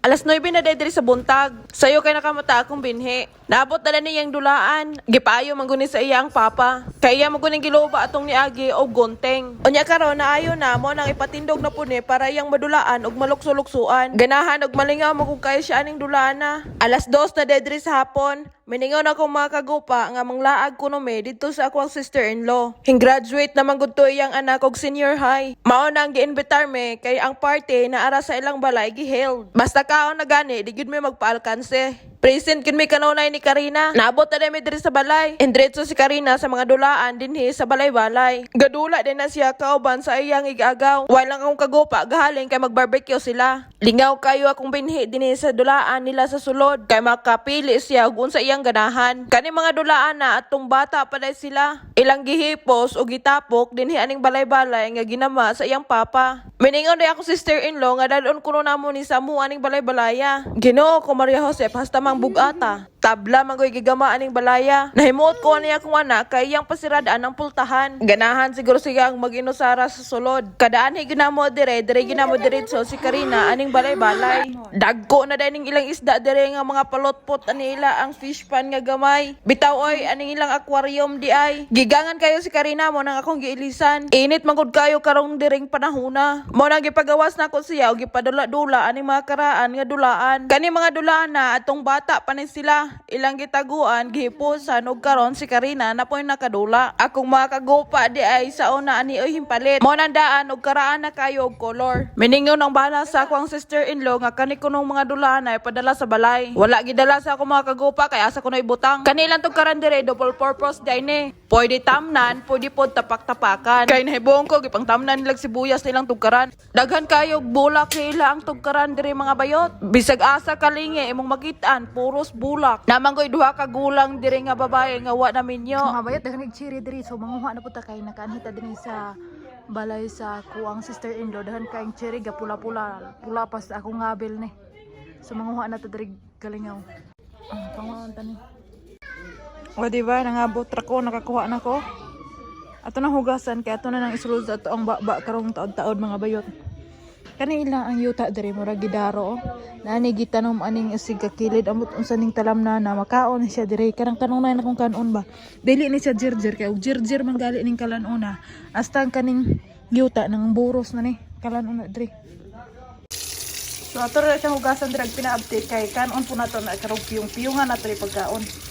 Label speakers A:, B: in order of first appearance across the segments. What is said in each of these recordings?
A: Alas 9 na diri sa buntag. Sayo kay nakamata akong binhi. Naabot na niyang dulaan. Gipaayo man guni sa iya ang papa. Kay iya man guning giloba atong niagi og gonteng. Unya karon naayo na mo nang ipatindog na puni para iyang madulaan og malukso-luksuan. Ganahan og malingaw mo kung kaya siya aning dulaan na. Alas 2 na diri sa hapon. Miningaw na akong mga kagupa nga manglaag kuno me didto sa akong sister-in-law. Hing-graduate naman gud to iyang anak og senior high. Mao na ang giinbitar me kay ang party na ara sa ilang balay giheld. Basta kaon na gani, di gyud mi magpaalkanse. Present gyud mi kanunay ni Karina. Naabot na mi diri sa balay. Indretso si Karina sa mga dulaan dinhi sa balay-balay. Gadula din na siya kauban sa iyang igagaw. While ang akong kagupa gahalin kay mag-barbecue sila. Lingaw kayo akong binhi dinhi sa dulaan nila sa sulod kay makapili siya og unsa iyang ganahan. Kani mga dulaan na atong bata pa day sila. Ilang gihipos o gitapok dinhi aning balay-balay nga ginama sa iyang papa. Miningon day ako sister-in-law nga dadon kuno namo ni sa amo aning balay-balaya. Ginoo ko, Maria Josep, hasta mang bugata. Tabla man ko'y gigama aning balaya. Nahimuot ko ani akong anak kay iyang pasiradaan ang pultahan. Ganahan siguro siya ang mag-inusara sa sulod. Kadaan ginamo dire, dire ginamo diretso si Karina aning balay-balay. Dagko na din ilang isda dire nga mga palotpot ani ila ang fish pan nga gamay. Bitaw oy aning ilang aquarium di ay. Gigangan kayo si Karina mo nang akong giilisan. Init man gud kayo karong diring panahona. Mo nang gipagawas nako siya og gipadula-dula aning mga karaan nga dulaan. Kani mga dulaan na atong bata pa ni sila. Ilang gitaguan, gihipusan og karon si Karina na po'y nakadula. Akong mga kagupa di ay sa una ani oy himpalit. Mo nang daan og karaan na kayo og color. Miningaw ng bala sa ako ang sister-in-law nga kani kunong mga dulaan ay padala sa balay. Wala gidala sa ako mga kagupa kay asa ko na ibutang. Kanilang tong karan dire double purpose di ni. Pwede tamnan, pwede pod tapak-tapakan. Kay nahibong ko gipang tamnan nilag sibuyas nilang tugkaran. Daghan kayo og bulak nila ang tugkaran dire, mga bayot. Bisag asa kalingi imong makitaan puros bulak. Namanggoy duha ka gulang dire nga babae nga wa na minyo.
B: Mga bayot, daghan kay cherry diri. So manguha na pud ta kay nakaanhita dinhi sa balay sa kuang sister-in-law. Daghan kayong cherry ga pula-pula. Pula pa sa akong ngabil ni. So manguha na ta diri kalingaw. Ah, panguhaan ta ni. O di ba, nangabot ra ko, nakakuha na ko. Ato na hugasan kay ato na nang isulod sa ato ang baba karong taod-taod, mga bayot. Kani ila ang yuta diri murag gidaro, oh. Nani gitanom aning isig kakilid, amot unsa ning talamna na makaon siya diri karang kanunay na kung kanon ba. Dili ni siya jirjir kay og jirjir man gali ning kalan-una. Hasta ang kaning yuta nang buros na ni kalan-una diri. So ato ra siyang hugasan diri pina-update kay kanon po nato na karong piyong-piyungan nato ri pagkaon.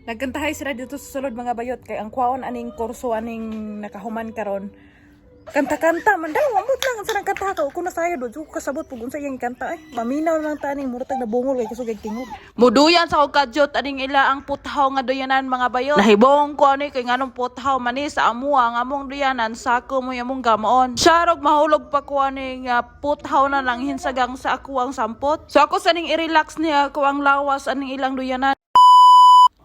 B: Nagkantahay sila dito sa sulod, mga bayot, kay ang kwaon aning kurso aning nakahuman karon. Kanta-kanta man daw, amot lang sa nang kanta ka ko na sayo do kasabot pug unsa iyang kanta ay. Maminaw lang ta aning murag nabungol kay kusog kay tingog.
A: Muduyan sa kog kadyot aning ila ang puthaw nga duyanan, mga bayot. Nahibong ko ani kay nganong puthaw man ni sa amuha nga among duyanan sako mo yamong gamoon. Sharog mahulog pa ko ani nga puthaw na lang hinsagang sa ako ang sampot. So ako sa ning i-relax niya ako ang lawas aning ilang duyanan.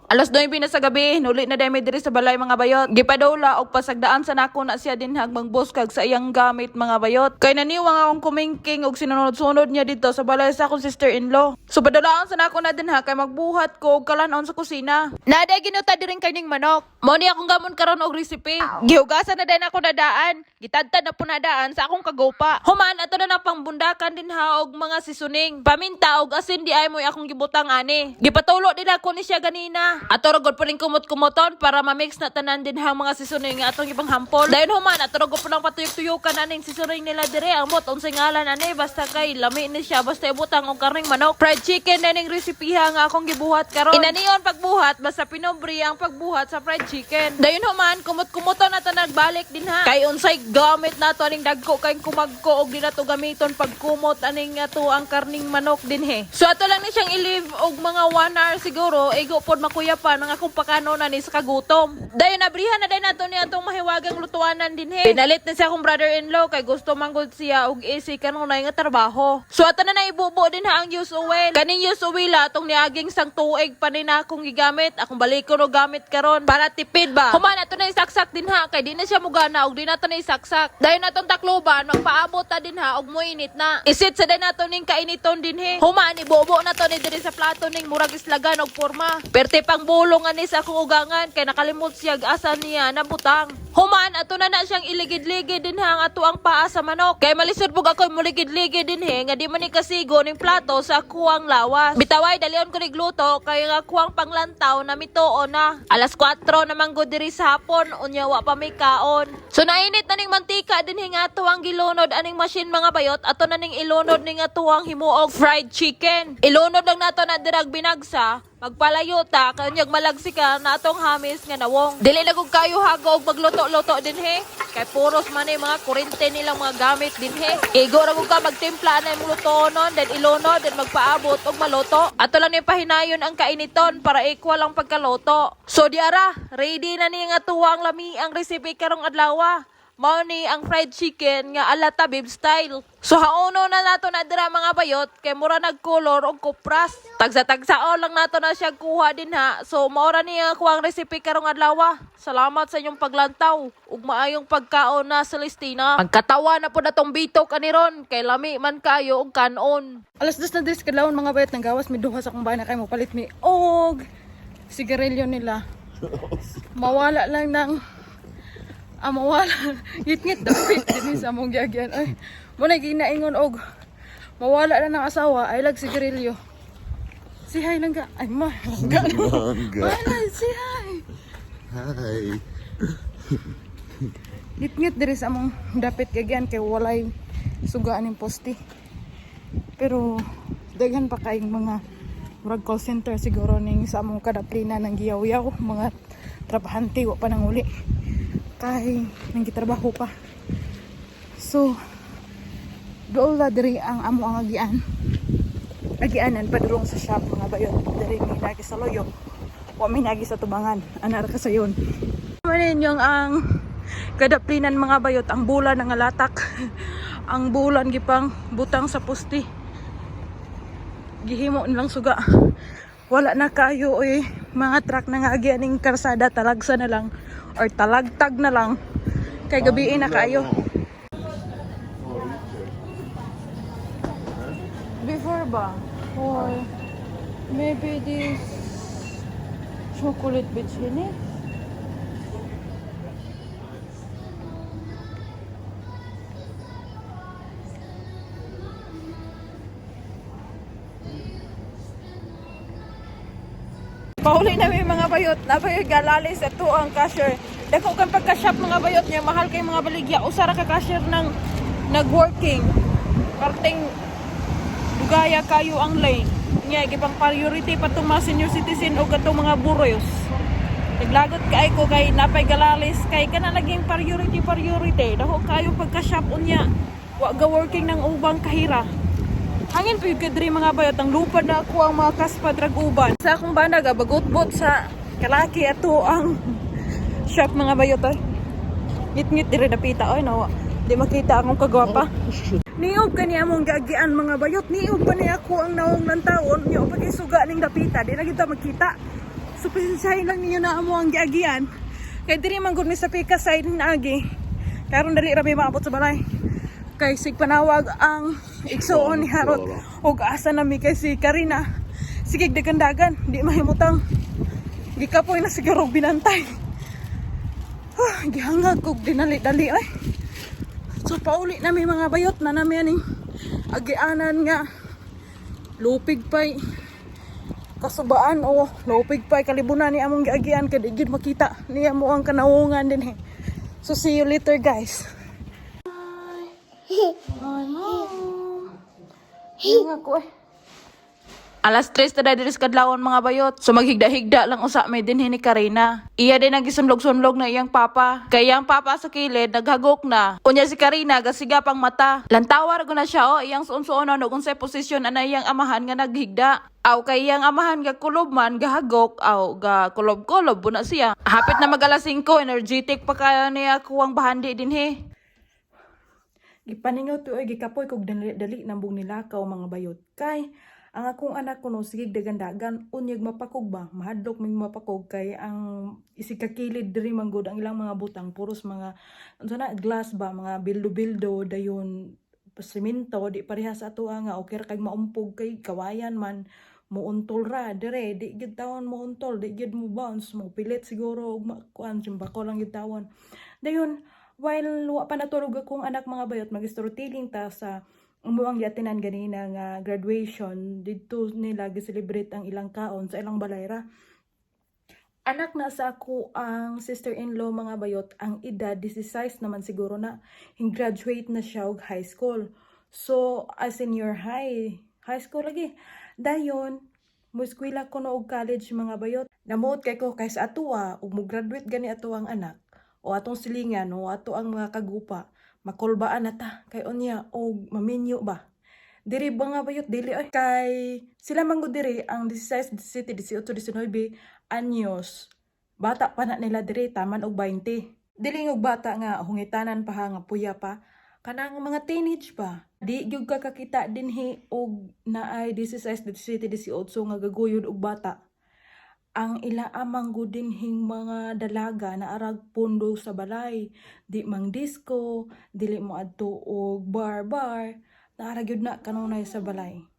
A: Alas 9 na sa gabi, nuli na dami diri sa balay, mga bayot. Gipadula og pasagdaan sa nako na siya dinhag mangbuskag sa iyang gamit, mga bayot. Kay naniwang akong kumingking og sinunod-sunod niya dito sa balay sa akong sister-in-law. So padulaan sa nako na dinha kay magbuhat ko og kalanon sa kusina. Naday ginuta diring karning manok. Mo ni akong gamon karon og recipe. Gihugasan na din ako nadaan. Gitadtad na po nadaan sa akong kagupa. Human ato na pangbundakan din ha og mga seasoning. Paminta og asin di ay mo'y akong gibutang ani. Gipatulo din ako ni siya ganina. Ato ra gud puning kumot-kumoton para ma-mix na tanan din ha mga seasoning nga atong ibang hampol. Dayon human ato ra gud punang patuyok-tuyukan aning seasoning nila dire. Amot unsay ngalan ani, basta kay lami ni siya basta ibutang og karning manok. Fried chicken na ning resipiha nga akong gibuhat karon. Inanion pagbuhat basta pinobre ang pagbuhat sa fried chicken. Dayon human kumot-kumuton na ta nagbalik din ha. Kay unsay gamit nato aning dagko kay kumagko og di nato gamiton pagkumot aning ato ang karning manok din he. So ato lang ni siyang i-leave og mga 1 hour siguro, igo pod makuya pa nang akong pakano na ni sa kagutom. Dayon abrihan na dayon nato ni atong mahiwagang lutuanan din he. Pinalit na siya akong brother-in-law kay gusto manggod siya og easy kanunay nga trabaho. So ato na naibubo din ha ang use oil. Kaning use oil atong niaging sang tuig pa ni na akong gigamit. Akong balikon og gamit karon para tipid ba. Human ato na isaksak din ha kay di na siya mugana og di na to na isaksak. Dayon atong takluban magpaabot ta din ha og moinit na. Isit sa din nato ning kainiton din he. Human ibubo na to ni diri sa plato ning murag islagan og porma. Perte pa Gipangbulong ani sa akong ugangan kay nakalimot siya asa niya nabutang. Human ato na na siyang iligid-ligid din ha ang ato ang paa sa manok. Kay malisod pug ako muligid-ligid din he nga di man ni kasigo ning plato sa kuwang lawas. Bitaway dalion ko nigluto kay nga kuwang panglantaw na mituo na. Alas 4 naman gud diri sa hapon, unya wa pa may kaon. So nainit na ning mantika din he nga ato ang gilunod aning machine, mga bayot, ato na ning ilunod ning ato ang himuog fried chicken. Ilunod lang nato na dirag binagsa. Magpalayo ta, kanyag malagsi ka na atong hamis nga nawong. Dili na kung kayo hago og magluto-luto din he. Kay puros man eh, mga kurente nilang mga gamit din he. Igo ra gud ka magtimpla na imong lutonon, then ilunod, then magpaabot og maluto. Ato lang ni pahinayon ang kainiton para equal ang pagkaluto. So di ara, ready na ni nga tuwa ang lami ang recipe karong adlaw. Mao ni ang fried chicken nga ala tabib style. So haono na nato na dira, mga bayot, kay mura nagkolor og kupras. Tagsa-tagsao lang nato na siya kuha din ha. So mao ra ni ang kuang recipe karong adlaw. Salamat sa inyong paglantaw ug maayong pagkaon na, Celestina. Pagkatawa na pud atong bitok ani ron kay lami man kayo og kanon.
B: 2:00 na dis kadlawon, mga bayot, nang gawas mi duha sa akong bana kay mo palit mi og sigarilyo nila. Mawala lang ng mawala ngit-ngit dapit dinhi sa among giagyan ay. Mo na ginaingon og mawala lang ng asawa ay lag sigarilyo. Si hi lang ka. Ay ma. Langga.
C: Langga.
B: Wala, si hi.
C: Hi.
B: Ngit-ngit diri sa among dapit gagyan kay walay sugaan ning poste. Pero daghan pa kayong mga murag call center siguro ning sa among kadaplina ng giyaw-yaw, mga trabahante wa pa nang uli kay nang gitrabaho pa. So dool la diri ang amo ang agian. Agianan padulong sa shop, mga bayot. Diri mi nagi sa loyo. Wa mi nagi sa tubangan. Anar ka sayon. Manin yung ang kadaplinan, mga bayot, ang bulan nga latak. Ang bulan gipang butang sa poste. Gihimo nilang suga. Wala na kayo eh mga truck na nga agian ning karsada, talagsa na lang or talagtag na lang kay gabiin na kayo. Before ba? Or maybe this chocolate bitchini? Pauli na may mga bayot, nabayot galali sa tuang cashier. Dako kang pagka-shop, mga bayot niya, mahal kay mga baligya. Usara ka cashier ng nag-working. Parting dugaya kayo ang lane. Nya gipang priority pa tong mga senior citizen o katong mga buroyos. Naglagot kay ko kay napay galalis kay kana naging priority priority. Dako kayo pagka-shop unya. Wa ga working ng ubang kahira. Hangin pa ka diri, mga bayot, ang lupad na ako ang mga kaspad rag uban. Sa akong bana bagot-bot sa kalaki ato ang shop, mga bayot ay. Ngit-ngit diri napita oy nawa. Di makita akong kagwapa. Niog kani among gagian, mga bayot, niog pa ni ako ang naong ng taon, niyo pag isuga ning dapita, di na kita makita. So pasensyahin lang ninyo na amo ang giagian. Kay diri man gud mi sa pika side naagi. Karon dali ra mi maabot sa balay. Kay sig panawag ang igsuon ni Harot ug asa na mi kay si Karina. Sige dagan-dagan, di mahimutang. Gikapoy na siguro binantay. Ah, gihangag kog dinali-dali ay. So pauli na mi, mga bayot, na nami aning agianan nga lupig pay kasubaan o lupig pay kalibunan ni among giagian kay di gyud makita niya mo ang kanawungan din eh. So see you later, guys. Hi, Mom. Hinga ko eh.
A: 3:00 na diri sa kadlawon, mga bayot. So maghigda-higda lang usa may dinhi ni Karina. Iya din ang gisunlog-sunlog na iyang papa. Kay iyang papa sa kilid naghagok na. Unya si Karina gasiga pang mata. Lantawa ra na siya o iyang suon-suonon og unsay posisyon ana iyang amahan nga naghigda. Aw kay iyang amahan ga kulob man gahagok aw ga kulob-kulob buna siya. Hapit na mag alas 5, energetic pa kayo niya kuwang bahandi dinhi.
B: Gipaningaw to ay gikapoy kog dali-dali nambong nilakaw, mga bayot. Kay ang akong anak kuno sige dagan-dagan, unyag mapakog ba, mahadlok ming mapakog kay ang isig kakilid diri manggod ang ilang mga butang puros mga unsa na glass ba, mga bildo-bildo, dayon semento, di pareha sa ato nga okay ra kay maumpog kay kawayan man.
A: Muuntol ra dire, di gyud tawon muuntol, di gyud mo bounce, mo pilit siguro og makuan, simbako lang gyud tawon. Dayon while wa pa natulog akong anak, mga bayot, mag-storytelling ta sa umuang giatinan ganina nga graduation. Didto nila gi-celebrate ang ilang kaon sa ilang balay ra. Anak na sa ako ang sister-in-law, mga bayot, ang edad 16 naman siguro na. Graduate na siya og high school. So, a senior high, high school lagi. Dayon, mueskwela ko no og college, mga bayot. Namuot kay ko kay sa atoa, ug mo graduate gani ato ang anak o atong silingan o ato ang mga kagupa, makulbaan na ta kay unya og maminyo ba. Diri ba, nga bayot, dili oy, kay sila man gud diri ang 16, 17, 18, 19 anyos. Bata pa na nila diri, taman og 20. Dili og bata nga hungitanan pa ha, nga puya pa. Kanang mga teenage pa. Di gyud ka kakita dinhi og naay 16, 17, 18 nga gaguyod og bata. Ang ila amang gud dinhing mga dalaga na arag pundo sa balay. Di mang disco, dili mo adto og bar bar, naara gyud na kanunay sa balay.